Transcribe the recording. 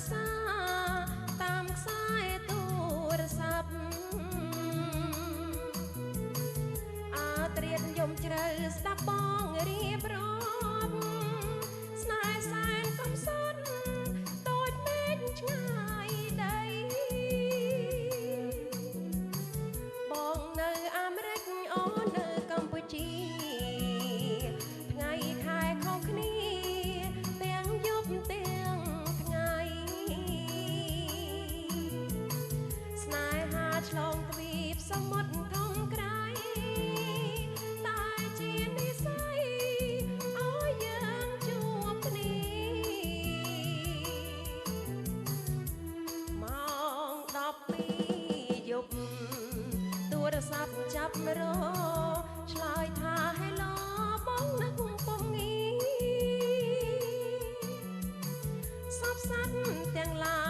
សាតាមខ្សែទូរស័ព្ទ អើត្រៀតយំជ្រៅ ស្ដាប់បងរៀបរាប់ ស្នេហ៍សែនកំសត់តូចពេកឆ្ងាយដី បងនៅអាមេរិក អូននៅកម្ពុជា ថ្ងៃខែខុសគ្នាទាំងយប់ទាំងថ្ងៃ ស្នេហាឆ្លងទ្វីបសមុទ្រធំក្រៃ តែជានិស័យឲ្យយើងជួបគ្នា ម៉ោង12យប់ ទូរស័ព្ទចាប់រឆ្លើយថា Hello បងនឹកពុំងា សពសត្វទាំងឡា